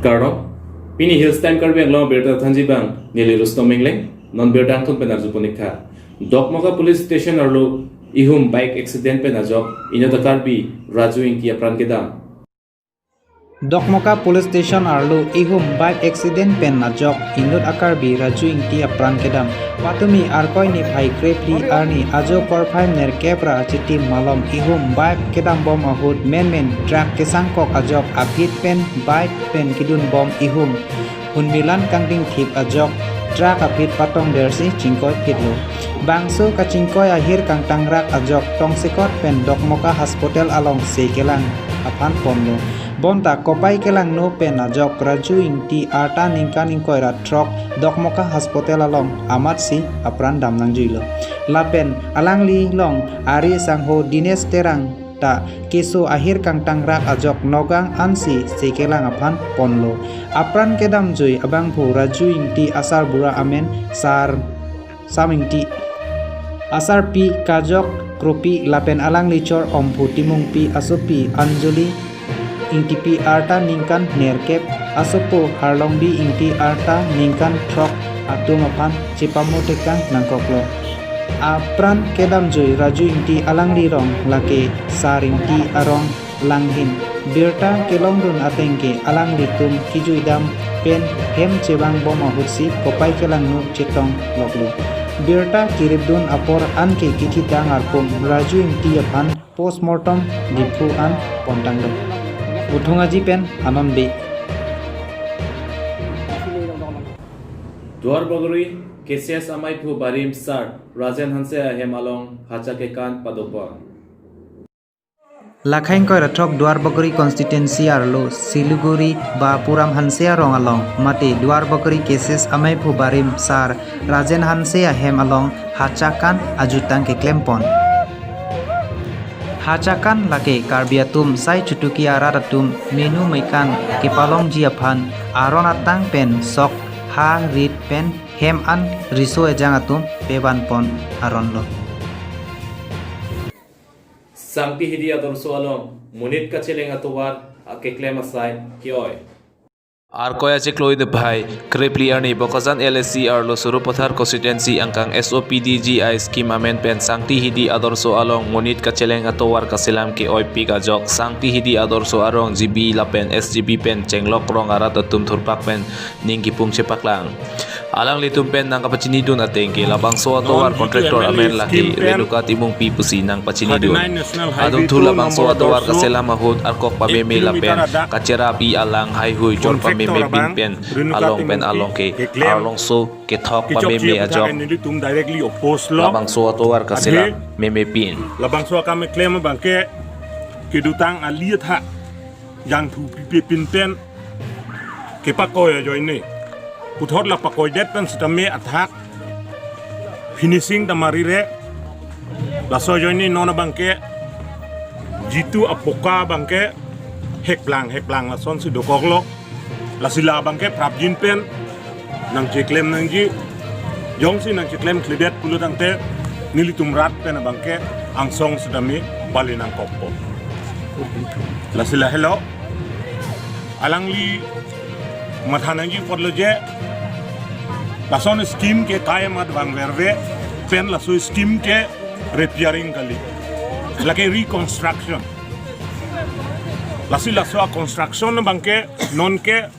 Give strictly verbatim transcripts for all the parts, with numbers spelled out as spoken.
Kardom. Pini Hills Time Karbi Anglong birta thanji abang neli Rustom Engleng, non birta angthun pen arju pon ik tha. Dokmoka Police Station arlo ihum bike accident pen ajok inut a-Karbi Raju Ingti apran kedam. Dokmoka Police Station arlo ihum bike accident pen ajok inut a-Karbi Raju Ingti apran kedam. Patumi Arkoi niphai krephli arni ajo porphai nerkep ra achitim malom ihum bike kedam bom ahut menmen truck kesangkok ajok aphi pen bike pen kedun bom ihum Hunmilan kangdingthip ajok truck aphi patong dersi chingkoi phitlo. Bangso kachingkoi ahir kangtangrak ajok tongsekot pen Dokmoka Hospital along se kelang aphan ponlo. Bonta kopai kelangno pen ajok Raju Ingti arta ningkan ingkoi ra throk Dokmoka Hospital along amatsi apran dam nangjuilo. Lapen alangli along ari sangho Dinesh Terang ta keso ahir kangtangrak ajok nogang ansi se kelang aphan ponlo. Apran kedamjui abangphu Raju Ingti asarbura amen Sar Sam Ingti, asarpi Kajok Kropi lapen alangli chor omphu Timungpi asopi Anjali Ingtipi arta ningkan nerkep, asopo Harlongbi Ingti arta ningkan throk atum aphan chepamo tekang nangkoklo. Apran kedamjui Raju Ingti alangli rong lake Sar Ingti arong langhin. Birta kelongdun ateng ke alanglitum kijuidam pen hem chevang bom ahutsi kopai kelangno chetong loklo. Birta kiripdun apor anke kithitang arpum Raju Ingti aphan postmortem Diphu an pontanglo. Buthung Aji pen Anon Bey. Duarbagori K C S amaiphu barim Sar Rajen Hanse ahem along hacha kekan padopon. Lakhaing koirathok Duarbagori constituency arlo Siliguri ba Puram Hanse arong along mate Duarbagori K C S amaiphu barim Sar Rajen Hanse ahem along hachakan ajutang keklempon. Hachakan lake Karbi atum sai chutuki arat atum menu mekan kepalongji aphan aron atang pen sok ha rit pen hem an riso ejang atum pevanpon aronlo. Sangti Hidi Adorsho along monit kacheleng atovar akeklem asai ke-oi. Arkoi achiklo niphai krephli arni Bokajan L A C arlo Sarupathar constituency angkang S O P D G I scheme amen pen Sangti Hidi Adorsho along monit kacheleng atovar kaselam ke-oipik ajok Sangti Hidi Adorsho arong G B lapen S G B pen chenglok rong arat atum thurpak pen ning kipung chepaklang. Alanglitum pen nangkapachinidun ateng ke labangso atovar contractor amen lake Renuka Timungpi pusi nangpachinidun. Adungthu labangso atovar kaselam ahut arkok pameme lapen kacherapi alang haihui chor pameme pin pen along pen along ke arlongso kethok pameme ajok labangso atovar kaselam memepin. Labangso akam keklem abangke kedutang ali athak jangthu pipe pin pen kepakoi ajoine. Puthot la pakoidet pen sitame athak finishing ta marire. Laso ajoine non abangke jitu apoka abangke hekplang hekplang lasonsi dokoklo. Lasi la abangke prapjin pen nangcheklem nangji, jongsi nangcheklem kledet pulo tangte nelitum rat pen abangke angsong sitame bali nangkokpo. Lasi lahelo alangli matha nangji apotlo je lason scheme ke kai amat vangverve pen laso scheme ke repairing kali, lake reconstruction. Lasi laso a-construction abangke nonke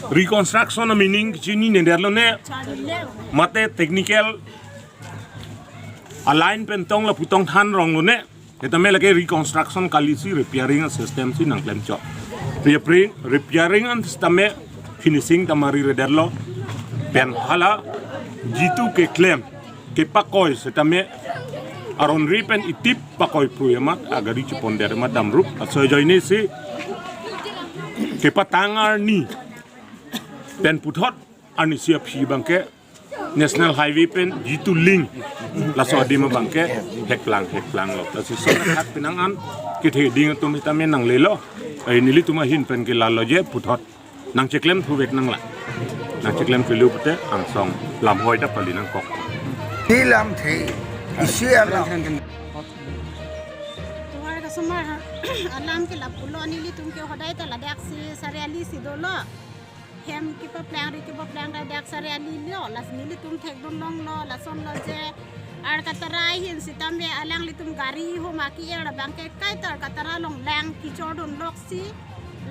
reconstruction a-meaning kechinine derlo ne, mate technical a-line pen tong lapu tong than ronglo ne, setame lake reconstruction kalisi repairing a-system si nangklemchot. Repairing, repairing an setame finishing ta marire derlo. Pen hala jitu keklem kepakoi setame aron ri pen itip pakoi pru amat agari cheponder amat damrup. Laso ajoine si kepatang arni pen puthot arnisi aphi abangke National Highway pen jitu link laso adim abangke hekplang hekplanglo. Lasi son athak penang an kethe ding atum sitame nanglelo. Ai nelitum ahin pen ke lalo je puthot nangcheklem thuvek nanglang. Nangcheklem kelu pute angsong lamhoi ta pali nangkok. Di lamthe isi alam. Tovar kasomar alam ke lapulo, nelitum ke hodai ta ladaksi sariali si dolo. hem kepaplangri kepaplangri dak sare alilo, lasi nelitum thekdun longlo, lasonlo je Arkatara ahin sitame alanglitum gari hum aki-er abang ke kaita Arcatara along lang kechordun loksi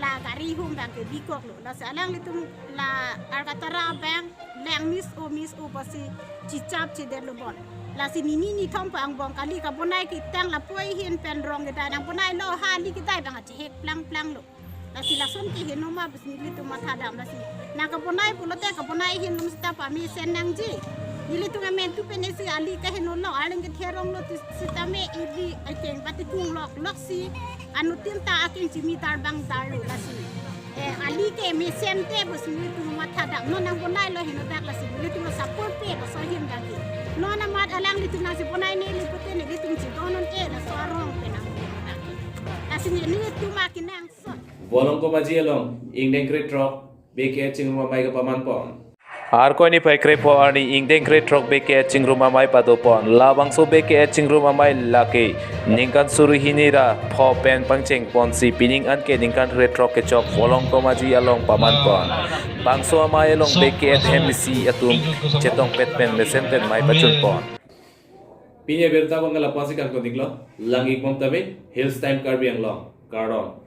la gari hum abang ke bikoklo. Lasi alanglitum la Arcatara abang lang mis-o mis-o pusi chichap chedetlo bon. Lasi nini nithom pa angbong kali kabonai ketang lapu ahin pen rong kedai nangbonailo, ha ali kedai abang achehek plangplanglo. Lasi lason ke heno ma pusi nelitum mathadam lasi. Nangkabonai pulote kabonai ahin atum seta pamesen nangji. Nelitum amen tu pen isi ali kahenolo, arleng ketheronglo tu sitame ili akeng pati kunglok loksi anuttin ta akeng chimi tarbang tarlo lasi. Eh, ali ke mesen te pusi nelitum mathadam. Non nangbonailo heno dak lasi nelitum support pe laso ahin dak ke. Non amat alanglitum nangchebonai neli pute nelitum chedon non-e laso arong pen nang. Lasi nelitum akinang son. Volongkom Aji along ingdeng krethrok B K H Chingrum Amei kapaman pon. Arkoi niphai krepho arni ingdeng krethrok B K H Chingrum Amei padopon. Labangso B K H Chingrum Amei lake ningkan suri hini ra pho pen pangcheng ponsi pining anke ningkan krethrok kechok Volongkom Aji along paman pon. Bangso amei along B K H hem isi atum chetongpet pen mesen pen mei pachun pon. Pini abirta abang ke lapu-ansi kangton-iklo, lang-ik bom tame, Hills Time Karbi Anglong, kardom.